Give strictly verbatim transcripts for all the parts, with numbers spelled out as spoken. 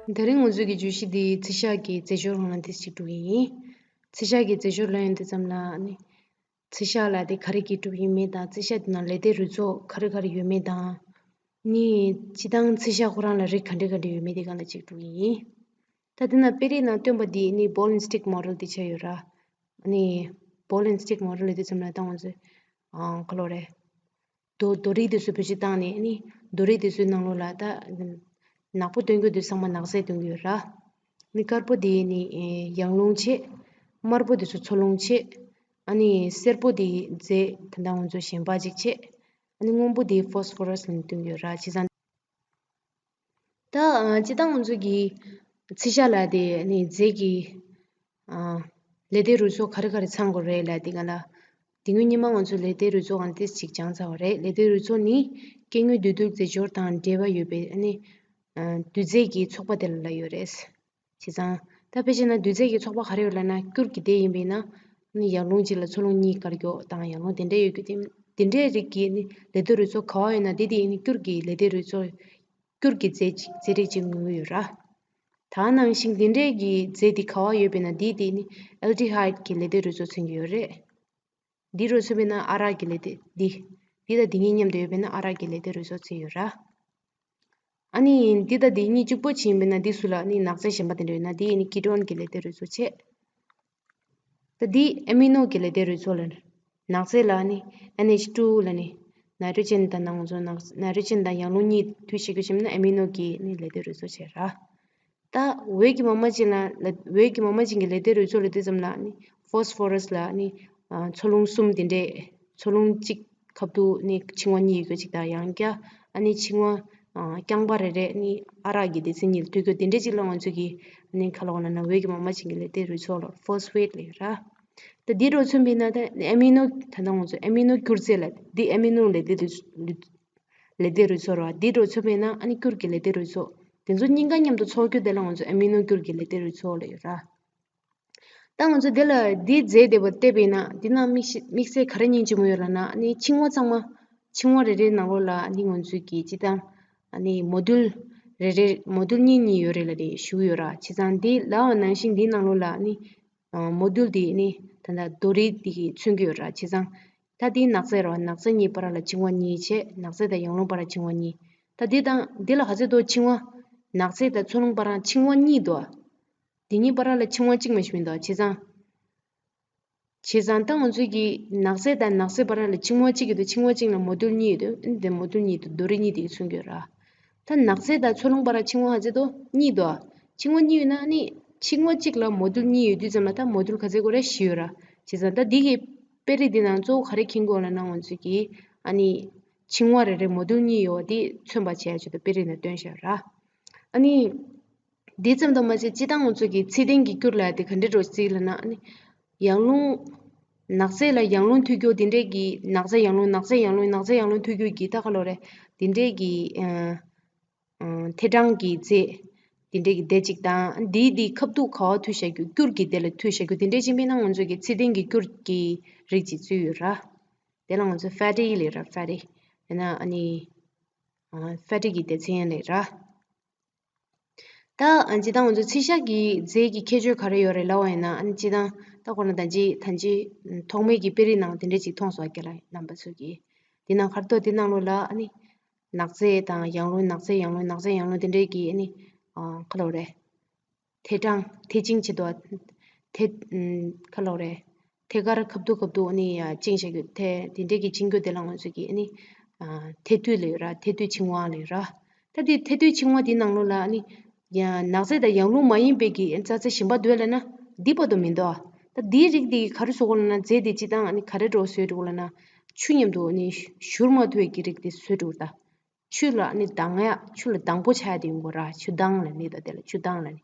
དེ་རིང་ང་ཚོའི་གི་བརྗོད་གཞི་འདི་རྩི་ཤག་གི་རྫས་སྦྱོར་སྒང་ལ་ཏོག་ཙམ་ཅིག་འགྲོ་གི་ཡིན། རྩི་ཤག་གི་རྫས་སྦྱོར་ལབ་ཡོང་དུས་ཙམ་ལ་ནི། རྩི་ཤག་ལབ་དེ་ག་རེ་གིས་གྲུབ་ཡིན་མིན་དང་རྩི་ཤག་དེ་ནང་ལེ་ཏའི་རོལ་མཚོ་ག་རེ་ག་རེ་ཡོད་མེད་དང་། ནི་སྤྱིར་བཏང་རྩི་ཤག་ཁོ་རང་ལ་རིགས་ག་འདྲ་ག་འདྲ་ཡོད་མེད་དེ་སྒང་ལ་ཅིག་འགྲོ་གི་ཡིན། ད་དེ་ན་དཔེ་རིས་ནང་སྟོན་པ་འདི་ནི་ball and stick model དེ་ཆགས་ཡོད་ར། ནི་ball and stick model ལབ་དུས་ཙམ་ལ་ད་ང་ཚོས་ཨང་ག་ལོ་རེད། རྡོ་རྡོ་རིགས་དེ་ཚོ་བེད་སྤྱོད་བཏང་ནས་ནི་རྡོ་རིགས་དེ་ཚོའི་ནང་ལོགས་ལ་ད་ནག་པོ་སྟོན་རྒྱུ་དེ་ཚང་མ་ནག་རྫས་སྟོན་གྱི་ཡོད་ར། ནི་དཀར་པོ་དེ་ནི་ཡང་རླུང་བྱེད། དམར་པོ་དེ་ཚོ་འཚོ་རླུང་བྱེད། ཨ་ནི་སེར་པོ་དེ་རྫས་ད་ལྟ་ང་ཚོ་གཞན་པ་ཅིག་བྱེད། ཨ་ནི་སྔོན་པོ་དེ་phosphorus ལབ་ནས་སྟོན་གྱི་ཡོད་ར། བྱས་ཙང་། ད་ཨ་སྤྱིར་བཏང་ང་ཚོ་གི་རྩི་ཤག་ལབ་དེ་ནི་རྫས་ཀྱི་ཨ་ལེ་ཏའི་རོལ་མཚོ་ག་རེ་ག་རེ་ཚང་དགོས་རེད་ལབ་དེ་ག་ལ། དེ་སྔོན་ཉི་མ་ང་ཚོ་ལེ་ཏའི་རོལ་མཚོ་སྒང་ཏོག་ཙམ་ཅིག་སྦྱངས་ཚར་བ་རེད། ལེ་ཏའི་རོལ་མཚོ་ནི་སྐྱེ་དངོས་འདུས་རྡུལ་རྫས་སྦྱོར་དང་འབྲེལ་བ་ཡོད་པའི་ཨ་ནི་ཨ་འདུས་རྫས་ཀྱི་ཚོགས་པ་དེ་ལ་ལབ་ཡོད་རེད། བྱས་ཙང་། ད་ཕལ་ཆེར་ན་འདུས་རྫས་ཀྱི་ཚོགས་པ་ག་རེ་ཡོད་ལབ་ན་སྐྱུར་གྱི་དེ་ཡིན་པས་ན། ནི་ཡར་རླུང་གཅིག་ལ་འཚོ་རླུང་གཉིས་བཀར་རྒྱོག་དང་ཡར་རླུང་དེ་འདྲས་ཡོད་རྒྱུ་དེ་དེ་འདྲས་རིགས་ཀྱི་ནི་ལེ་ཏའི་རོལ་མཚོ་ག་བ་ཡོད་ན་དེ་དེ་ནི་སྐྱུར་གྱི་ལེ་ཏའི་རོལ་མཚོ། སྐྱུར་གྱི་རྫས་ཅིག་རྫས་རིགས་ཅིག་ངོས་ཡོད་ར། ད་ནང་བཞིན་དེ་འདྲས་ཀྱི་རྫས་དེ་ག་བ་ཡོད་པས་ན་དེ་དེ་ནི་aldehyde ཀྱི་ལེ་ཏའི་རོལ་མཚོ་མཚོན་གྱི་ཡོད་རེད། འདི་རུ་མཚོན་པས་ན་ཨ་རག་གི་ལེ་ཏའི་འདི། འདི་དང་འདི་གཉིས་མཉམ་དུ་ཡོད་པས་ན་ཨ་རག་གི་ལེ་ཏའི་རོལ་མཚོ་ཚུད་ཡོད་ར། ཨ་ནི་འདི་དང་འདི་གཉིས་གཅིག་པོ་ཕྱིན་པས་ན་འདི་སུ་ལ་ནི་ནག་རྫས་གཞན་པ་དེ་འདྲ་ཡོད་ན་འདི་ནི་ketone གི་ལེ་ཏའི་རོལ་མཚོ་བྱས། ད་འདི་ཨ་མི་ནོ་གི་ལེ་ཏའི་རོལ་མཚོ་ལ་ནག་རྫས་ལ་ནི་ཨེན་ཨེཆ་ཊུ་ལ་ནི་ནའི་ཊྲོ་ཇེན་དང་ནང་ཚོ་ནག་ནའི་ཊྲོ་ཇེན་དང་ཡང་རླུང་གཉིས་མཐུད་བྱེད་དགོས་ཕྱིན་ན་ཨ་མི་ནོ་གི་ནི་ལེ་ཏའི་རོལ་མཚོ་བྱས་ར། ད་འོད་ཀྱི་མ་མ་ཅན་ལ་འོད་ཀྱི་མ་མ་ཅན་གྱི་ལེ་ཏའི་རོལ་མཚོ་ལ་དེ་ཙམ་ལ་ནི་ཕོ་སི་ཕོ་ར་སི་ལ་ནི་འཚོ་རླུང་གསུམ་དེ་འདྲས། འཚོ་རླུང་གཅིག་ཁ་ཐུག་ནི་འཆིང་བ་གཉིས་ཡོད་རྒྱུ་གཅིག་དང་ཡང་བསྐྱར་ཨ་ནི་འཆིང་བ་རྐྱང་པ་རེ་རེ་ནི་ཨ་རག་གི་སྡེ་ཚན་གཉིས་ལ་མཐུད་རྒྱུ་དེ་འདྲས་གཅིག་ལ་ང་ཚོ་གི་ནི་ཁ་ལོག་ལ་ན་འོད་ཀྱི་མ་མ་ཅན་གྱི་ལེ་ཏའི་རོལ་མཚོ་ལ་ཕོ་སི་ཕེ་ཊི་ལ་ཡོད་ར། ད་འདི་རུ་མཚོན་པས་ན་ད་ཨ་མི་ནོ་ད་ལྟ་ང་ཚོ་ཨ་མི་ནོ་སྐྱུར་རྫས་ལ་འདི་ཨ་མི་ནོ་ལེ་ཏའི་རོལ་ལེ་ཏའི་རོལ་མཚོ་ར། འདི་རུ་མཚོན་པས་ན་ཨ་ནི་སྐྱུར་གྱི་ལེ་ཏའི་རོལ་མཚོ། དེ་ཚོ་གཉིས་ཀ་མཉམ་དུ་ཚོགས་རྒྱུ་དེ་ལ་ང་ཚོ་ཨ་མི་ནོ་སྐྱུར་གྱི་ལེ་ཏའི་རོལ་མཚོ་ལ་ཡོད་ར། ད་ང་ཚོ་འདི་ལ་འདི་རྫས་དེ་བ་བལྟས་པས་ན་འདི་ན་དམིགས་བསལ་དམིགས་བསལ་ག་རེ་སྙིང་རྗེ་མོ་ཡོད་ལབ་ན་ནི་འཆིང་བ་ཚང་མ། འཆིང་བ་རེ་རེའི་ནང་ལོགས་ལ་ནི་ང་ཚོའི་གི་སྤྱིར་བཏང་ནི་མོ་ཌུལ་རེ་རེ་མོ་ཌུལ་གཉིས་གཉིས་ཡོད་རེད་ལབ་ནས་ཞུ་གི་ཡོད་ར། བྱས་ཙང་འདི་ལའོ་ནང་བཞིན་འདིའི་ནང་ལོགས་ལ་ནི་མོ་ཌུལ་དེ་ནི་ད་ལྟ་རྡོ་རིགས་དེ་གིས་མཚོན་གྱི་ཡོད་ར། བྱས་ཙང་ད་འདི་ནག་རྫས་ར་ནག་རྫས་གཉིས་བར་ལ་འཆིང་བ་གཉིས་བྱས། ནག་རྫས་དང་ཡང་རླུང་བར་ལ་འཆིང་བ་གཉིས། ད་འདི་དང་འདི་ལ་ག་ཚོད་འདུག་འཆིང་བ། ནག་རྫས་དང་འཚོ་རླུང་བར་ལ་འཆིང་བ་གཉིས་འདུག་དེ་གཉིས་བར་ལ་འཆིང་བ་གཅིག་མ་ཞིག་མི་འདུག་བྱས་ཙང་། བྱས་ཙང་ད་ང་ཚོས་ཀྱི་ནག་རྫས་དང་ནག་རྫས་བར་ལ་འཆིང་བ་གཅིག་གི་འདུག་འཆིང་བ་གཅིག་ལ་མོ་ཌུལ་གཉིས་ཡོད་འདུག་ཨ་ནི་དེ་མོ་ཌུལ་གཉིས་འདུག་རྡོ་རིགས་གཉིས་དེ་གིས་མཚོན་གྱི་ཡོད་ར། ད་ནག་རྫས་དང་འཚོ་རླུང་བར་འཆིང་བ་ག་ཚོད་འདུག་གཉིས་འདུག་འཆིང་བ་གཉིས་ཡོད་ན་ཨ་ནི་འཆིང་བ་གཅིག་ལ་མོ་ཌུལ་གཉིས་ཡོད་དུས་ཙམ་ལ་ད་མོ་ཌུལ་ག་ཚོད་དགོས་རེད། བཞི་ཡོད་ར། བྱས་ཙང་ད་འདི་གི་དཔེ་རིས་འདི་ནང་གཙོ་བོ་ག་རེ་མཁྱེན་དགོས་ལབ་ན་ང་ཚོས་ཀྱི་ཨ་ནི་འཆིང་བ་རེ་རེ་མོ་ཌུལ་གཉིས་ཡོད་པ་དེ་མཚོན་པ་བྱས་ཆེད་དུ་དཔེ་རིས་ནང་སྟོན་བཞག་ར། ཨ་ནི། དེ་ཙམ་དུ་མ་ཟད་སྤྱིར་བཏང་ང་ཚོ་གི་ཚད་ལྡན་གྱི་སྐྱུར་ལབ་དེ་ག་འདྲ་འདྲ་བོ་ཅིག་ལབ་ན་ནི། ཡང་རླུང་། ནག་རྫས་ལ་ཡང་རླུང་མཐུད་རྒྱུ་དེ་འདྲས་ཀྱི་ནག་རྫས་ཡང་རླུང་ནག་རྫས་ཡང་རླུང་ནག་རྫས་ཡང་རླུང་མཐུད་རྒྱུ་གི་ད་ག་ལོ་རེད། དེ་འདྲས་ཀྱི་ཨ་ཨ་ཐེ་ཊང་གི་རྫས་དེ་འདྲས་ཀྱི་དེ་གཅིག་དང་དེའི་དེའི་ཁ་ཐུག་ག་བ་མཐུད་བཞག་རྒྱུ་སྐྱུར་གྱི་དེ་ལ་མཐུད་བཞག་རྒྱུ་དེ་འདྲས་ཅིག་མིན་ན་ང་ཚོ་གི་ཚད་ལྡན་གྱི་སྐྱུར་གྱི་རིགས་ཅིག་ཚུད་ཡོད་ར། དེ་ལ་ང་ཚོ་ཕེ་ཊི་ལབ་ར། ཕེ་ཊི། ཡང་ན་ཨ་ནི་ཕེ་ཊི་གི་སྡེ་ཚན་ལབ་ར། ད་ཨ་སྤྱིར་བཏང་ང་ཚོ་ཚིལ་ཤག་གི་རྫས་ཀྱི་ཁྱད་ཆོས་ག་རེ་ཡོད་རེད་ལབ་པ་ཡིན་ན། ཨ་ནི་སྤྱིར་བཏང་ད་ཁོ་ན་ད་ཅི་ད་ཅི་ཐོག་མའི་གི་དཔེ་རིས་ནང་དེ་འདྲས་ཅིག་མཐོང་སོང་། རྒན་ལགས་རྣམ་པ་ཚོས་ཀྱིས་དེ་ནང་ག་རེ་འདུག་དེ་ནང་ལོགས་ལ་ཨ་ནི་ནག་རྫས་དང་ཡང་རླུང་ནག་རྫས་ཡང་རླུང་ནག་རྫས་ཡང་རླུང་དེ་འདྲས་ཀྱི་ཨ་ནི་ཨ་ག་ལབ་རེད། ཐེ་ཊང་ཐེ་ཅིང་བྱེད་དོ། ཐེ་ཨ་ག་ལབ་རེད། ཐད་ཀར་ཁ་ཐུག་ཁ་ཐུག་ཨ་ནི་ཡ་བཅིངས་བཞག་རྒྱུ་དེ་དེ་འདྲས་ཀྱི་བཅིངས་རྒྱུ་དེ་ལ་ང་ཚོས་ཀྱི་ཨ་ནི་ཨ་ཐེ་དུས་ལབ་ཡོད་ར། ཐེ་དུས་འཆིང་བ་ལབ་ཡོད་ར། ད་དེ་ཐེ་དུས་འཆིང་བ་དེའི་ནང་ལོགས་ལ་ཨ་ནི་ཡ་ནག་རྫས་དང་ཡང་རླུང་མ་ཡིན་པའི་གི་རྩ་རྫས་གཞན་པ་འདུག་ལབ་ན་འདི་བར་དུ་མི་འདུག་ད་དེའི་རིགས་དེ་ག་རེ་བཟོ་དགོས་ལབ་ན། རྫས་དེ་སྤྱིར་བཏང་ཨ་ནི་ག་རེ་འདྲ་བོ་བཟོས་འགྲོ་དགོས་ལབ་ན། ཆུ་མཉམ་དུ་ཨ་ནི་བཞུར་མ་ཐུབ་པའི་གི་རིགས་དེ་བཟོས་འགྲོ་ད། ཆུ་ལ་ནི་དྭངས་ཡག་ཆུ་ལ་དྭངས་པོ་ཆགས་ཡག་དེ་ཡོང་དགོས་ར། ཆུ་དྭངས་ལབ་ནི་ད་དེ་ལ་ཆུ་དྭངས་ལབ་ནི།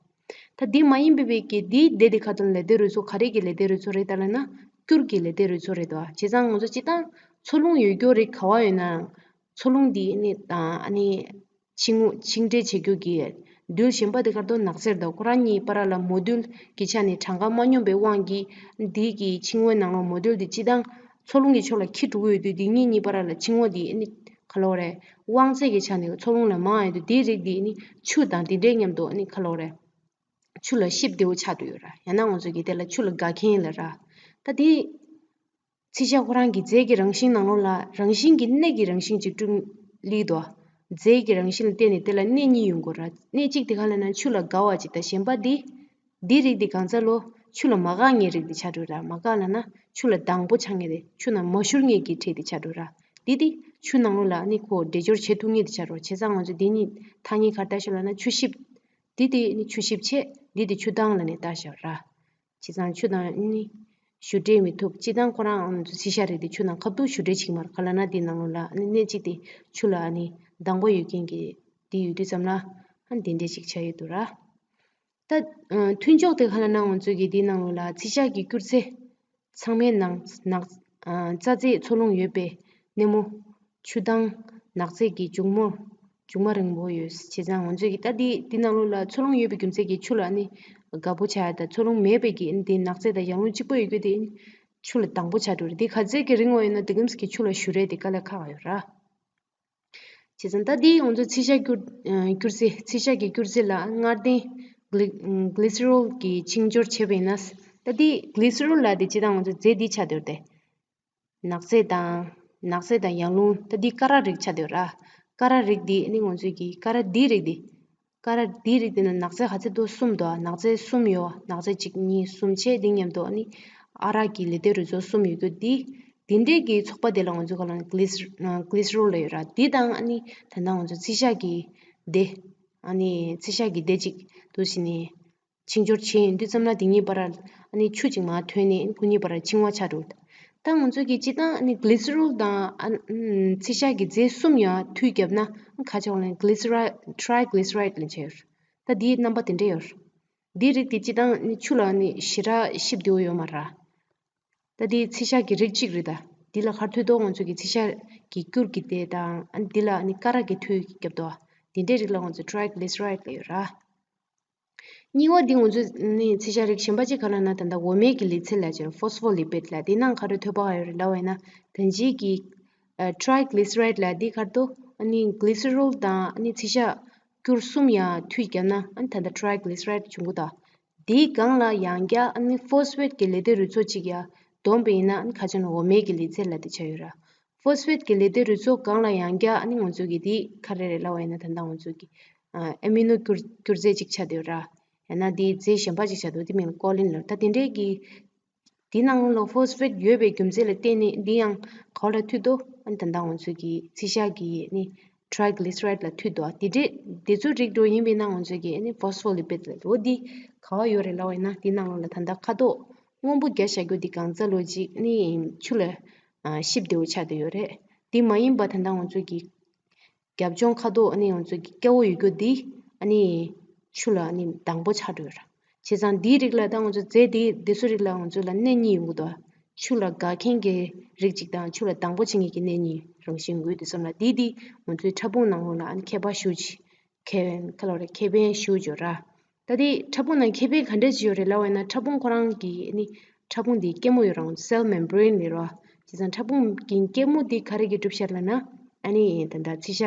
ད་དེ་མ་ཡིན་པའི་བའི་གི་དེའི་སྡེ་དེ་ཁ་ཐུག་ལ་ལེ་ཏའི་རོལ་མཚོ་ག་རེ་གི་ལེ་ཏའི་རོལ་མཚོ་རེད་ད་ལབ་ན། སྐྱུར་གྱི་ལེ་ཏའི་རོལ་མཚོ་རེད་དོ། བྱས་ཙང་ང་ཚོ་སྤྱིར་བཏང་འཚོ་རླུང་ཡོད་རྒྱུ་རིགས་ག་བ་ཡོད་ནའང་འཚོ་རླུང་དེ་ནི་ཨ་ནི་འཆིང་འཆིང་འདྲེས་བྱེད་རྒྱུ་གི་རྡུལ་གཞན་པ་དེ་ག་རེ་འདུག་ནག་རྫས་དང་ཁོ་རང་གཉིས་བར་ལ་མོ་རྡུལ་གྱི་ཆ་ནས་གྲངས་ཀ་མ་སྙོམས་པའི་དབང་གིས་དེའི་གི་འཆིང་བའི་ནང་ལ་མོ་རྡུལ་དེ་སྤྱིར་བཏང་འཚོ་རླུང་གི་ཕྱོགས་ལ་འཁྱེར་འགྲོ་གི་ཡོད་དུས་དེ་གཉིས་གཉིས་བར་ལ་འཆིང་བ་དེ་ནི་ ག་ལབ་དགོས་རེད། དབང་ཚད་ཀྱི་ཆ་ནས་འཚོ་རླུང་ལ་མང་ཡོད་དུས་དེའི་རིགས་དེ་ནི་ཆུ་དང་དེ་འདྲའི་མཉམ་དུ་ནི་ག་ལབ་དགོས་རེད། ཆུ་ལ་གཤིབ་བདེ་བོ་ཆགས་འགྲོ་ཡོད་ར། ཡང་ན་ང་ཚོ་གི་དེ་ལ་ཆུ་ལ་དགའ་མཁན་ལ་ར། ད་དེ་ཚིལ་ཤ་ཁོ་རང་གི་རྫས་ཀྱི་རང་བཞིན་ནང་ལོགས་ལ་རང་བཞིན་གྱི་གནས་ཀྱི་རང་བཞིན་ཅིག་སྐྲུན་ལི་འདུག་རྫས་ཀྱི་རང་བཞིན་ལ་བརྟེན་ནས་དེ་ལ་གནས་གཉིས་ཡོང་གི་ར། གནས་གཅིག་དེ་ག་ལབ་ན་ཆུ་ལ་དགའ་བ་ཅིག་དང་གཞན་པ་དེ། འདིའི་རིགས་དེ་གང་ཚ་ལོ། ཆུ་ལ་མ་དགའ་མཁན་རིགས་དེ་ཆགས་འགྲོ་ར། མ་དགའ་ལབ་ན་ཆུ་ལ་སྡང་པོ་ཆགས་མཁན་དེ། ཆུ་ནང་མ་ཞུགས་མཁན་གྱི་ཕྲད་དེ་ཆགས་འགྲོ་ར། འདི་དེ་ཆུ་ནང་ལོགས་ལ་ནི་ཁོ་འདྲེས་སྦྱོར་བྱེད་ཐུབ་མཁན་དེ་ཆགས་འགྲོ། བྱས་ཙང་ང་ཚོ་འདི་གཉིས་ཐ་སྙད་ག་རེ་བཏགས་ཤག་ལབ་ན་ཆུ་གཤིབ། འདི་དེ་ནི་ཆུ་གཤིབ་བྱས། འདི་དེ་ཆུ་སྡང་ལབ་ནས་བཏགས་ཤག་ར། བྱས་ཙང་ཆུ་དང་ནི་ཞུ་འབྲེལ་མི་ཐུབ། སྤྱིར་བཏང་ཁོ་རང་ཚིལ་ཤ་རིགས་དེ་ཆུ་དང་ཁ་ཐུག་ཞུ་འབྲེལ་བྱེད་ཀྱི་མ་རེད། ག་ལབ་ན་དེའི་ནང་ལོགས་ལ་ནི་གནས་གཅིག་དེ་ཆུ་ལ་ནི་སྡང་པོ་ཡོད་མཁན་གྱི་དེ་ཡོད་དུས་ཙམ་ལ་ཨ་ནི་དེ་འདྲས་ཅིག་ཆགས་ཡོད་འདུག་ར། ད་མཐུན་ཕྱོགས་དེ་ག་ལབ་ན་ང་ཚོས་ཀྱི་དེའི་ནང་ལོགས་ལ་ཚིལ་ཤ་གི་སྐྱུར་རྫས་ཚང་མའི་ནང་ནག་རྩ་རྫས་འཚོ་རླུང་ཡོད་པའི་སྣེ་མོ། ཆུ་དྭངས་ནག་རྫས་ཀྱི་མཇུག་མོ། མཇུག་མ་རིང་པོ་ཡོད། བྱས་ཙང་ང་ཚོས་ཀྱི་ད་འདི་འདི་ནང་ལོགས་ལ་འཚོ་རླུང་ཡོད་པའི་རྒྱུ་མཚན་གྱིས་ཆུ་ལ་ནི་དགའ་པོ་ཆགས་ཡ། ད་འཚོ་རླུང་མེད་པའི་གི་འདི་ནག་རྫས་དང་ཡང་རླུང་གཅིག་པོ་ཡོད་རྒྱུ་དེ་ཆུ་ལ་སྡང་པོ་ཆགས་འགྲོ་རེད། འདི་ག་ཚད་ཀྱི་རིང་བ་ཡོད་ན་དེ་གམ་ཟིག་གི་ཆུ་ལ་ཞུ་རེད། དེ་དཀའ་ལས་ཁག་ཡོད་ར། བྱས་ཙང་ད་འདི་ང་ཚོ་ཚིལ་ཤ་སྐྱུར་སྐྱུར་རྫས། ཚིལ་ཤ་གི་སྐྱུར་རྫས་ལ་མངར་ལྡན་གླི་གླི་སི་རོལ་གྱི་ཆིངས་སྦྱོར་བྱས་པ་ཡིན་ན། ད་འདི་གླི་སི་རོལ་ལ་དེ་སྤྱིར་བཏང་ང་ཚོ་རྫས་འདི་ཆགས་བསྡད་ཡོད་རེད། ནག་རྫས་དང་། ནག་རྫས་དང་ཡང་རླུང་། ད་འདི་ཀ་ར་རིགས་ཆགས་བསྡད་ཡོད་ར། ཀ་ར་རིགས་འདི་ནི་ང་ཚོས་ཀྱི་ཀ་ར་འདིའི་རིགས་འདི། ཀ་ར་འདིའི་རིགས་འདི་ནི་ནག་རྫས་ག་ཚད་འདུག་གསུམ་འདུག་ནག་རྫས་གསུམ་ཡོད། ནག་རྫས་གཅིག་གཉིས་གསུམ་བྱས། འདི་མཉམ་དུ་ནི་ཨ་རག་གི་ལེ་ཏོ་རུས་ཚོགས་གསུམ་ཡོད་རྒྱུ་འདི། འདི་འདྲས་ཀྱི་ཚོགས་པ་དེ་ལ་ང་ཚོས་ག་ལབ་ན་གླི་སི་གླི་སི་རོལ་ལབ་ཡོད་ར། འདི་དང་ཨ་ནི་ད་ལྟ་ང་ཚོ་ཚིལ་ཤ་གི་སྡེ། ཨ་ནི་ཚིལ་ཤ་གི་སྡེ་གཅིག་འདུག་བྱས་ནས་ཆིངས་སྦྱོར་བྱས་ཡོང་དུས་ཙམ་ལ་དེ་གཉིས་བར་ཨ་ནི་ཆུ་གཅིག་མར་ཐོན་ནས་ཁོ་གཉིས་བར་འཆིང་བ་ཆགས་འགྲོ། ད་ང་ཚོས་ཀྱི་སྤྱིར་བཏང་ཨ་ནི་གླི་སི་རོལ་དང་ཨ་ཚིལ་ཤ་གི་རྫས་གསུམ་ཡང་མཐུད་བརྒྱབ་ན་ག་ཆགས་ལབ་ན་གླི་སི་ར་ཊི་རའི་གླི་སི་རའི་ཌི་ལབ་བྱས་ཡོད། ད་འདིའི་རྣམ་པ་དེ་འདྲས་ཡོད། འདིའི་རིགས་དེ་སྤྱིར་བཏང་ནི་ཆུ་ལ་ནི་ཞེ་དྲག་གཤིབ་བདེ་བོ་ཡོད་མ་རེད། ད་འདི་ཚིལ་ཤ་གི་རིགས་གཅིག་རེད། ད་འདི་ལ་ག་རེ་མཐུད་དོ། ང་ཚོ་གི་ཚིལ་ཤ་གི་སྐྱུར་གྱི་དེ་དང་ཨ་ནི་འདི་ལ་ནི་ཀ་ར་གི་མཐུད་བརྒྱབ་དོ། འདི་འདྲའི་རིགས་ལ་ང་ཚོ་ཊི་རའི་གླི་སི་རའི་ཌི་ལབ་ཡོད་ར། གཉིས་པ་འདི་ང་ཚོ་ནི་ཚིལ་ཤ་རིགས་གཞན་པ་ཅིག་ག་ལབ་ན་ད་ལྟ་འོ་མའི་གི་ལུས་རྩལ་ལབ་བྱས་ཕོ་སི་ཕོ་ལི་པིཌ་ལབ། འདི་ནང་ག་རེ་ཐོད་པ་ག་ཡོད་རེད་ལབ་པ་ཡིན་ན། ད་ཅིག་གི་ཨ་ཊི་རའི་གླི་སི་རའི་ཌི་ལབ། འདི་ག་རེ་འདུག་ཨ་ནི་གླི་སི་རོལ་དང་ཨ་ནི་ཚིལ་ཤ་སྐྱུར་གསུམ་ཡང་མཐུད་བརྒྱབ་ན་ཨ་ནི་ད་ལྟ་ཊི་རའི་གླི་སི་རའི་ཌི་བྱུང་གི་འདུག་འདིའི་སྒང་ལ་ཡང་བསྐྱར་ཨ་ནི་ཕོ་སི་ཕེཊ་གི་ལེ་ཏོ་རུས་ཚོགས་གཅིག་ཡང་བསྡོམས་པ་ཡིན་ན་ཨ་ནི་ག་ཆགས་ན་འོ་མའི་གི་ལུས་རྩལ་ལབ་དེ་ཆགས་ཡོད་ར། ཕོ་སི་ཕེཊ་གི་ལེ་ཏོ་རུས་ཚོགས་སྒང་ལ་ཡང་བསྐྱར་ཨ་ནི་ང་ཚོ་གི་འདི་ག་རེ་རེད་ལབ་པ་ཡིན་ན་ད་ལྟ་ང་ཚོ་གི་ཨ་ཨེ་མི་ནོ་སྐྱུར་སྐྱུར་རྫས་གཅིག་ཆགས་བསྡད་ཡོད་ར། ཡང་ན་འདིའི་རྫས་གཞན་པ་གཅིག་ཆགས་འདུག་འདི་མིང་ལ་ཀོ་ལིན་ལབ། ད་དེ་འདྲའི་གི་འདི་ནང་ལ་ཕོ་སི་ཕེཊ་ཡོད་པའི་རྒྱུ་མཚན་ལ་བརྟེན་ནས་འདི་ཡང་ག་བ་ལ་མཐུད་དོ། ཨ་ནི་ད་ལྟ་ང་ཚོ་གི་ཚིལ་ཤ་གི་ནི་ཊི་རའི་གླི་སི་རའི་ཌི་ལ་མཐུད་དོ། དེ་འདྲའི་དེ་ཚོ་རིགས་འགྲོ་ཡིན་པས་ན་ང་ཚོ་གི་ནི་ཕོ་སི་ཕོ་ལི་པིཌ་ལབ་འདུག་འདི་ག་བ་ཡོད་རེད་ལབ་པ་ཡིན་ན་འདི་ནང་ལོགས་ལ་ད་ལྟ་ཁ་དོག་སྔོན་པོ་རྒྱག་བཞག་རྒྱུ་འདི་གང་ཚ་ལོ་ཅིག་ནི་ཆུ་ལ་ཨ་གཤིབ་བདེ་བོ་ཆགས་བསྡད་ཡོད་རེད། འདི་མ་ཡིན་པ་ད་ལྟ་ང་ཚོ་གི་རྒྱབ་ལྗོངས་ཁ་དོག་ཨ་ནི་ང་ཚོ་གི་སྐྱ་བོ་ཡོད་རྒྱུ་འདི་ཨ་ནི་ཆུ་ལ་ཨ་ནི་སྡང་པོ་ཆགས་འགྲོ་ཡོད་ར། བྱས་ཙང་འདིའི་རིགས་ལ་ད་ང་ཚོ་རྫས་འདི་འདི་ཚོ་རིགས་ལ་ང་ཚོ་ལ་གནས་གཉིས་ཡོང་གི་འདུག་ཆུ་ལ་དགའ་མཁན་གྱི་རིགས་གཅིག་དང་ཆུ་ལ་སྡང་པོ་བྱེད་མཁན་གྱི་གནས་གཉིས་རང་བཞིན་ཡོང་གི་འདུག་བསམ་ལ། འདི་འདི་ང་ཚོའི་ཕྲ་ཕུང་ནང་ལོགས་ལ་ཨ་ནི་ཁྱད་པར་ཞེ་པོ་ཅིག་ཁེ་ཕན་ག་ལབ་རེད། ཁེ་ཕན་ཞེ་པོ་ཅིག་ཡོད་ར། ད་དེ་ཕྲ་ཕུང་ནང་ཁེ་ཕན་ག་འདྲ་ཅིག་ཡོད་རེད་ལབ་པ་ཡིན་ན། ཕྲ་ཕུང་ཁོ་རང་གི་ཨ་ནི་ཕྲ་ཕུང་དེ་སྐྱེད་མོ་ཡོད་རང་། སེལ་མེམ་བྷི་རེན་ལབ་ར། བྱས་ཙང་ཕྲ་ཕུང་གི་སྐྱེད་མོ་དེ་ག་རེ་གིས་གྲུབ་བཞག་ལབ་ན་ཨ་ནི་ད་ལྟ་ཚིལ་ཤ་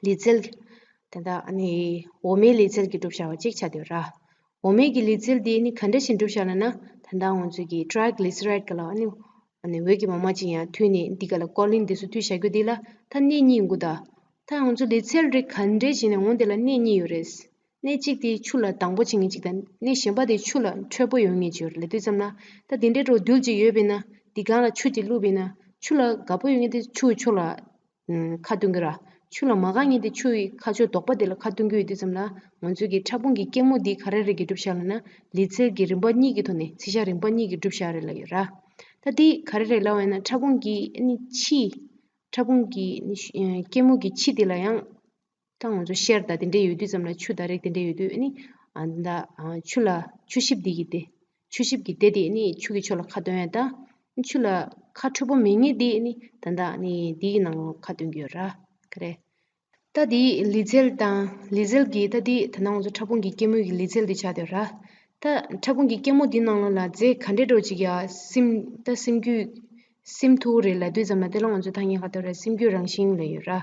ལུས་རྩལ། ད་ལྟ་ཨ་ནི་འོ་མའི་ལུས་རྩལ་གྱིས་གྲུབ་བཞག་པ་ཅིག་ཆགས་བསྡད་ཡོད་ར། འོ་མའི་གི་ལུས་རྩལ་དེ་ཨ་ནི་ག་འདྲ་ཞིག་གྲུབ་བཞག་ལབ་ན། ད་ལྟ་ང་ཚོ་གི་ཊི་རའི་གླི་སི་རའི་ཌི་ག་ལ་ཨ་ནི་ཨ་ནི་འོད་ཀྱི་མ་མ་ཅིག་ཡང་མཐུད་ནས་འདི་ག་ལ་ཀོ་ལིན་འདི་ཚོ་མཐུད་བཞག་རྒྱུ་འདི་ལ་ད་གནས་གཉིས་ཡོང་གི་འདུག་ད་ང་ཚོ་ལུས་རྩལ་རིགས་ག་འདྲ་ཞིག་ནས་འོང་དེ་ལ་གནས་གཉིས་ཡོད་རེད། གནས་གཅིག་དེ་ཆུ་ལ་སྡང་པོ་བྱེད་མཁན་གཅིག་དང་། གནས་གཞན་པ་དེ་ཆུ་ལ་འཕྲོད་པོ་ཡོང་མཁན་གཅིག་ཡོད་རེད། ལབ་དུས་ཙམ་ལ་ད་དེ་འདྲའི་འགྲོ་རྡུལ་གཅིག་ཡོད་པས་ན། འདི་སྒང་ལ་ཆུ་གཅིག་བླུགས་པས་ན། ཆུ་ལ་དགའ་པོ་ཡོད་མཁན་དེ་ཆུ་ཡི་ཕྱོགས་ལ་ཨུམ་ཁ་སྟོན་གྱི་ར། ཆུ་ལ་མ་དགའ་མཁན་དེ་ཆུ་ཡི་ཁ་ཕྱོགས་དོག་པ་དེ་ལ་ཁ་སྟོན་གྱི་ཡོད་དུས་ཙམ་ལ། ང་ཚོ་གི་ཕྲ་ཕུང་གི་སྐྱེད་མོ་འདི་ག་རེ་རེ་གིས་གྲུབ་བཞག་ལབ་ན། ལུས་རྩལ་གྱི་རིམ་པ་གཉིས་ཀྱི་ཐོག་ནས། ཚིལ་ཤ་རིམ་པ་གཉིས་ཀྱིས་གྲུབ་བཞག་རེད་ལབ་ཡོད་ར། ད་འདི་ག་རེ་རེད་ལབ་པ་ཡིན་ན། ཕྲ་ཕུང་གི་ཨ་ནི་ཕྱི། ཕྲ་ཕུང་གི་ཨ་ནི་ཤ་ཨ་སྐྱེད་མོ་གི་ཕྱི་དེ་ལ་ཡང་ད་ང་ཚོ་ཤེལ་དང་དེ་འདྲ་ཡོད་དུས་ཙམ་ལ། ཆུ་དང་རེག་དེ་འདྲ་ཡོད་དུས་ཨ་ནི་ཨ་ད་ཨ་ཆུ་ལ་ཆུ་གཤིབ་འདི་གི་དེ། ཆུ་གཤིབ་ཀྱི་སྡེ་དེ་ཨ་ནི་ཆུ་གི་ཕྱོགས་ལ་ཁ་སྟོན་ཡ་དང་། ཆུ་ལ་ཁ་འཕྲོད་པོ་མེད་མཁན་དེ་ཨ་ནི་ད་ལྟ་ཨ་ནི་འདི་གི་ནང་ལོགས་ཁ་སྟོན་གྱི་ཡོད་ར། ག་རེ། ད་དེ་ལུས་རྩལ་དང་། ལུས་རྩལ་གྱི་ད་དེ་ད་ནང་ང་ཚོ་ཕྲ་ཕུང་གི་སྐྱེད་མོ་གི་ལུས་རྩལ་དེ་ཆགས་བསྡད་ཡོད་ར། ད་ཕྲ་ཕུང་གི་སྐྱེད་མོ་འདི་ནང་ལོགས་ལ་རྫས་ག་འདྲ་འདྲ་བོ་ཅིག་ཡ་སིམ། ད་སིམ་རྒྱུ་ སིམ་ཐུག་རེད་ལབ་དུས་ཙམ་ལ་དེ་ལ་ང་ཚོ་ཐ་སྙད་ག་རེ་རེད། སིམ་རྒྱུའི་རང་བཞིན་ལབ་ཡོད་ར།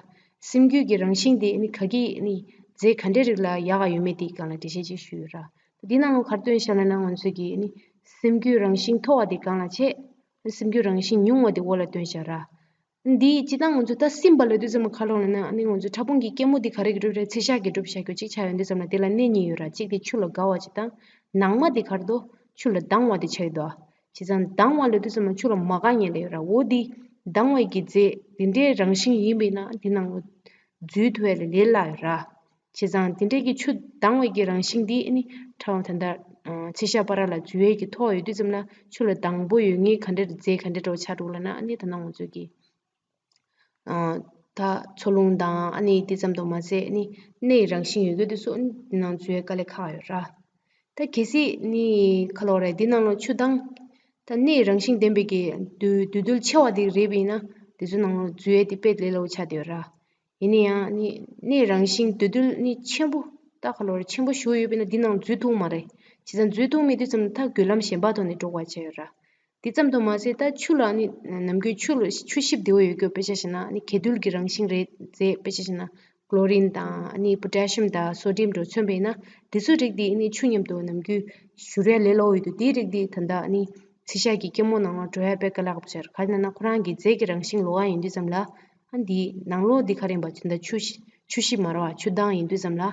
སིམ་རྒྱུ་གི་རང་བཞིན་དེ་ནི་ག་གི་ནི་རྫས་ག་འདྲས་རིགས་ལ་ཡག་ག་ཡོད་མེད་དེའི་སྒང་ལ་འགྲེལ་བཤད་ཅིག་ཞུས་ཡོད་ར། འདི་ནང་ལ་ག་རེ་སྟོན་བཞག་ལབ་ན་ང་ཚོ་གི་ནི་སིམ་རྒྱུའི་རང་བཞིན་མཐོ་བ་དེ་སྒང་ལ་བྱས། སིམ་རྒྱུའི་རང་བཞིན་ཉུང་བ་དེ་འོག་ལ་སྟོན་བཞག་ར། འདི་སྤྱིར་བཏང་ང་ཚོ་ད་སིམ་པ་ལབ་དུས་ཙམ་པ་ག་རེ་ལབ་ན་ནི་ང་ཚོ་ཕྲ་ཕུང་གི་སྐྱེད་མོས་དེ་ག་རེ་གི་གྲུབ་རེད། ཚིལ་ཤ་གི་གྲུབ་བཞག་རྒྱུ་གཅིག་ཆགས་ཡོང་དུས་ཙམ་ལ་དེ་ལ་གནས་གཉིས་ཡོད་ར། གཅིག་དེ་ཆུ་ལ་དགའ་བ་ཅིག་དང་། ནང་མ་དེ་ག་རེ་འདུག་ཆུ་ལ་སྡང་བ་དེ་ཆགས་ཡོད་དོ། བྱས་ཙང་སྡང་བ་ལབ་དུས་ཙམ་པ་ཆུ་ལ་མ་དགའ་མཁན་ལབ་ཡོད་ར། འོ་དེ་སྡང་བའི་གི་རྫས་དེ་འདྲའི་རང་བཞིན་ཡིན་པས་ན་འདི་ནང་ལ་འཛུལ་ཐུབ་ཡ་ལས་ལས་སླ་ཡོད་ར། བྱས་ཙང་དེ་འདྲའི་གི་ཆུ་སྡང་བའི་གི་རང་བཞིན་འདི་ནི་ཕྲ་བ་ད་ལྟ་ཚིལ་ཤ་བར་ལ་འཛུལ་ཡས་ཀྱི་ཐོག་ཡོད་དུས་ཙམ་ལ་ཆུ་ལ་སྡང་པོ་ཡོད་མཁན་ག་འདྲ་རྫས་ག་འདྲ་འདྲ་བོ་ཆགས་འགྲོ་ལབ་ན་ཨ་ནི་ད་ནང་ང་ཚོ་གི་ད་འཚོ་རླུང་དང་ཨ་ནི་དེ་ཙམ་དུ་མ་ཟད་ཨ་ནི་གནས་རང་བཞིན་ཡོད་རྒྱུ་དེ་ཚོ་ཨ་ནི་དེ་ནང་འཛུལ་ཡས་དཀའ་ལས་ཁག་ཡོད་ར། ད་གལ་སྲིད་ནི་ག་ལབ་རེད། འདི་ནང་ལ་ཆུ་སྡང་ད་གནས་རང་བཞིན་ལྡན་པའི་གི་འདུས་འདུས་རྡུལ་ཆེ་བ་དེ་རེད་པས་ན་དེ་ཚོ་ནང་ལ་འཛུལ་ཡས་དེ་དཔེ་ལས་སླ་པོ་ཆགས་བསྡད་ཡོད་ར། ཡིན་ན་ཡང་ནི་གནས་རང་བཞིན་འདུས་རྡུལ་ནི་ཆེན་པོ་ད་ག་ལབ་རེད། ཆེན་པོ་ཞེ་པོ་ཡོད་པས་ན་འདི་ནང་འཛུལ་ཐུབ་མ་རེད། བྱས་ཙང་འཛུལ་ཐུབ་མེད་དུས་ཙམ་ད་འགུལ་ལམ་གཞན་པ་ཐོག་ནས་འགྲོ་དགོས་པ་ཆགས་ཡོད་ར། དེ་ཙམ་དུ་མ་ཟད་ད་ཆུ་ལ་ནི་ནམ་རྒྱུན་ཆུ་ལ་ཆུ་ཞིབ་བདེ་པོ་ཡོད་རྒྱུ་དཔེ་ཆ་བཞག་ན་ནི་གྱེས་རྡུལ་གྱི་རང་བཞིན་རེད་རྫས། དཔེ་ཆ་བཞག་ན་ཀློ་རིན་དང་ནི་པོ་ཊེ་ཤི་ཡམ་དང་སོ་ཌི་ཡམ་འདྲ་མཚོན་པས་ན་དེ་ཚོའི་རིགས་དེ་ནི་ཆུ་མཉམ་དུ་ནམ་རྒྱུན་བཞུར་ཡ་ལས་སླ་པོ་ཡོད་དུས་དེའི་རིགས་དེ་ད་ལྟ་ནི་ཚིལ་ཤ་གི་སྐྱེད་མོས་ནང་ལ་འགྲོ་ཡ་དཔེ་དཀའ་ལས་ཁག་པོ་ཆགས་རེད། ག་རེ་ཡིན་ན་ཁོ་རང་གི་རྫས་ཀྱི་རང་བཞིན་ལོགས་ཀ་ཡིན་དུས་ཙམ་ལ་ཨ་འདི་ནང་ལོགས་འདི་ག་རེ་ཡིན་པ་ད་ཆུ་ཞིབ་མ་རེད་པ། ཆུ་སྡང་ཡིན་དུས་ཙམ་ལ།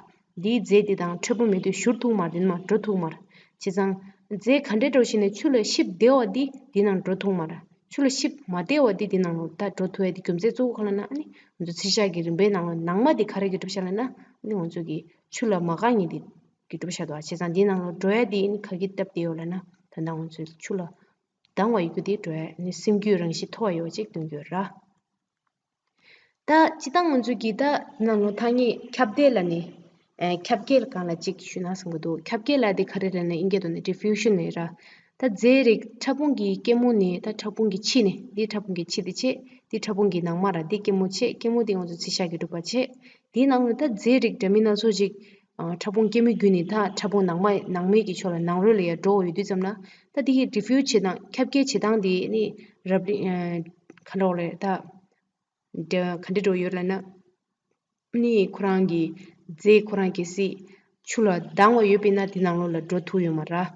འདིའི་རྫས་འདི་དང་འཕྲད་པོ་མེད་དུས་བཞུར་ཐུབ་མ་རེད། འདི་ནང་འགྲོ་ཐུབ་མ་རེད། བྱས་ཙང་རྫས་ག་འདྲའི་འདྲ་བོ་ཞིག་ནས་ཆུ་ལ་ཞིབ་བདེ་བ་འདི་འདི་ནང་འགྲོ་ཐུབ་མ་རེད། ཆུ་ལ་ཞིབ་མ་བདེ་བ་འདི་འདི་ནང་ལ་ད་འགྲོ་ཐུབ་ཡ་འདི་རྒྱུ་མཚན་གཙོ་བོ་ག་རེ་ལབ་ན་ཨ་ནི་ང་ཚོ་ཚིལ་ཤ་གི་རིམ་པའི་ནང་ལ་ནང་མ་འདི་ག་རེ་གི་གྲུབ་ཤག་ལབ་ན་ཨ་ནི་ང་ཚོ་གི་ཆུ་ལ་མ་དགའ་མཁན་འདི་གི་གྲུབ་ཤག་འདུག་པ། བྱས་ཙང་འདི་ནང་ལ་འགྲོ་ཡ་འདི་ཨ་ནི་ག་གི་སྟབས་བདེ་ཡོད་ལབ་ན་ད་ལྟ་ང་ཚོའི་ཆུ་ལ་སྡང་བ་ཡོད་རྒྱུ་འདི་འགྲོ་ཡ་ཨ་ནི་སིམ་རྒྱུའི་རང་བཞིན་མཐོ་བ་ཡོད་ཅིག་སྟོན་གྱི་ཡོད་ར། ད་སྤྱིར་བཏང་ང་ཚོ་གི་ད་ནང་ལོ་ཐ་སྙད་ཁྱབ་གདལ་ལབ་ནས། ཨེ་ཁྱབ་གདལ་སྒང་ལ་གཅིག་ཞུས་ན་བསམ་གྱི་འདུག་ཁྱབ་གདལ་ལབ་དེ་ག་རེ་རེད་ན་དབྱིན་སྐད་ཐོག་ནས་ཌི་ཕིའུ་ཤན་ལབ་ར། ད་རྫས་རིགས་ཕྲ་ཕུང་གི་སྐྱེད་མོས་ནས་ད་ཕྲ་ཕུང་གི་ཕྱི་ནས་འདི་ཕྲ་ཕུང་གི་ཕྱི་དེ་བྱས། འདི་ཕྲ་ཕུང་གི་ནང་མ་ར། འདི་སྐྱེད་མོས་བྱས། སྐྱེད་མོས་དེ་ང་ཚོ་ཚིལ་ཤ་གི་གྲུབ་པ་བྱས། འདི་ནང་ལ་ད་རྫས་རིགས་འདྲ་མིན་སྣ་ཚོགས་ཅིག་ཨ་ཕྲ་ཕུང་སྐྱེད་མོས་བརྒྱུད་ནས་ད་ཕྲ་ཕུང་ནང་མ་ནང་མའི་གི་ཕྱོགས་ལ་ནང་རོལ་ལ་ཡར་འགྲོ་ཡོང་དུས་ཙམ་ལ་ད་འདི་གི་ཌི་ཕིའུ་བྱེད་སྟངས་ཁྱབ་གདལ་བྱེད་སྟངས་དེ་ནི་རབ་རིབ་ཨ་ག་ལབ་རེད་ད། འདྲ་ག་འདྲ་འགྲོ་ཡོད་ལབ་ན། ནི་ཁོ་རང་གི་རྫས་ཁོ་རང་གལ་སྲིད་ཆུ་ལ་སྡང་བ་ཡོད་པས་ན་དེ་ནང་ལོགས་ལ་འགྲོ་ཐུབ་ཡོད་མ་རེད།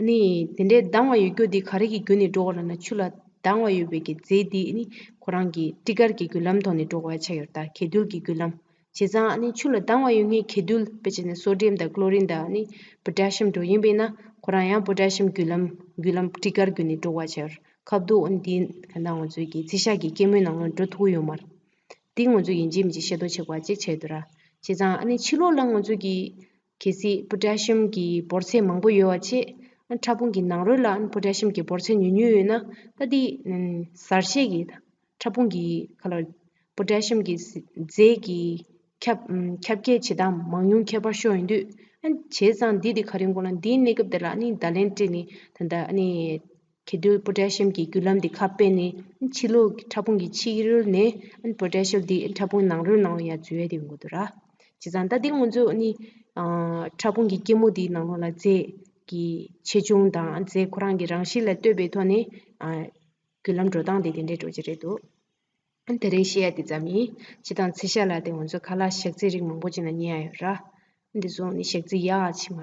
ནི་དེ་འདྲའི་སྡང་བ་ཡོད་རྒྱུ་དེ་ག་རེ་གི་བརྒྱུད་ནས་འགྲོ་གི་ལབ་ན་ཆུ་ལ་སྡང་བ་ཡོད་པའི་གི་རྫས་དེ་ནི་ཁོ་རང་གི་ཊི་ཀར་གྱི་བརྒྱུད་ལམ་ཐོག་ནས་འགྲོ་དགོས་ཡ་ཆགས་ཡོད་རེད། ད་གྱེས་རྡུལ་གྱི་བརྒྱུད་ལམ། བྱས་ཙང་ནི་ཆུ་ལ་སྡང་བ་ཡོད་མཁན་གྱེས་རྡུལ་དཔེ་བྱས་ན་སོ་ཌི་ཡམ་དང་ཀློ་རིན་དང་ནི་པོ་ཊེ་ཤི་ཡམ་འདྲ་ཡིན་པས་ན་ཁོ་རང་ཡང་པོ་ཊེ་ཤི་ཡམ་བརྒྱུད་ལམ་བརྒྱུད་ལམ་ཊི་ཀར་བརྒྱུད་ནས་འགྲོ་དགོས་ཡ་ཆགས་ཡོད་རེད། ཁ་བསྡུ་ཨ་ནི་འདི་ག་ད་ང་ཚོའི་གི་ཚིལ་ཤ་གི་སྐྱེད་མོས་ནང་ལ་འགྲོ་ཐུབ་ཡོད་མ་རེད། འདི་ང་ཚོ་ཡིན་གཅིག་མིན་གཅིག་ཤེས་རྟོགས་བྱེད་དགོས་པ་གཅིག་ཆགས་འདུག་ར། བྱས་ཙང་ཨ་ནི་ཕྱི་ལོགས་ལ་ང་ཚོ་གི་གལ་སྲིད་པོ་ཊེ་ཤི་ཡམ་གི་འབོར་ཚད་མང་པོ་ཡོད་པ་བྱས། ཨ་ཕྲ་ཕུང་གི་ནང་རོལ་ལ་ཨ་ནི་པོ་ཊེ་ཤི་ཡམ་གི་འབོར་ཚད་ཉུང་ཉུང་ཡོད་ན་ད་འདི་ཨ་གཟར་ཤས་ཀྱི་ཕྲ་ཕུང་གི་ག་ལ་པོ་ཊེ་ཤི་ཡམ་གི་རྫས་ཀྱི་ཁྱབ་ཁྱབ་གདལ་བྱེད་སྟངས་མང་ཉུང་ཁྱད་པར་ཤོར་ཡོང་དུས། ཨ་བྱས་ཙང་འདི་དེ་ག་རེ་དགོས་ན་འདིའི་གནས་སྐབས་དེ་ལ་ཨ་ནི་བརྡ་ལན་སྤྲད་ནས་ད་ལྟ་ཨ་ནི་གྱེས་རྡུལ་པོ་ཊེ་ཤི་ཡམ་གྱི་བརྒྱུད་ལམ་འདི་ཁ་ཕྱེ་ནས་ཕྱི་ལོགས་ཀྱི་ཕྲ་ཕུང་གི་ཕྱི་རོལ་ནས་པོ་ཊེ་ཤི་ཡམ་འདི་ཕྲ་ཕུང་ནང་རོལ་ནང་ལ་ཡར་འཛུལ་ཡ་དེ་ཡོང་གི་འདུག་ར། བྱས་ཙང་ད་འདི་ང་ཚོ་ནི་ཨ་ཕྲ་ཕུང་གི་སྐྱེད་མོས་འདིའི་ནང་ལོགས་ལ་རྫས་ཀྱི་ཆེ་ཆུང་དང་རྫས་ཁོ་རང་གི་རང་བཞིན་ལ་ལྟོས་པའི་ཐོག་ནས་ཨ་བརྒྱུད་ལམ་འགྲོ་སྟངས་དེ་དེ་འདྲའི་འགྲོ་གི་རེད་འདུག་ཨ་དེ་རིང་བཤད་ཡ་དེ་ཙམ་ཡིན། སྤྱིར་བཏང་ཚིལ་ཤ་ལབ་དེ་ང་ཚོ་ཁ་ལག་ཞག་རྩི་རིགས་མང་པོ་ཅིག་ནང་རྙེད་ཡ་ཡོད་ར། འདི་ཚོ་ནི་ཞག་རྩི་ཡག་ཅིག་མ་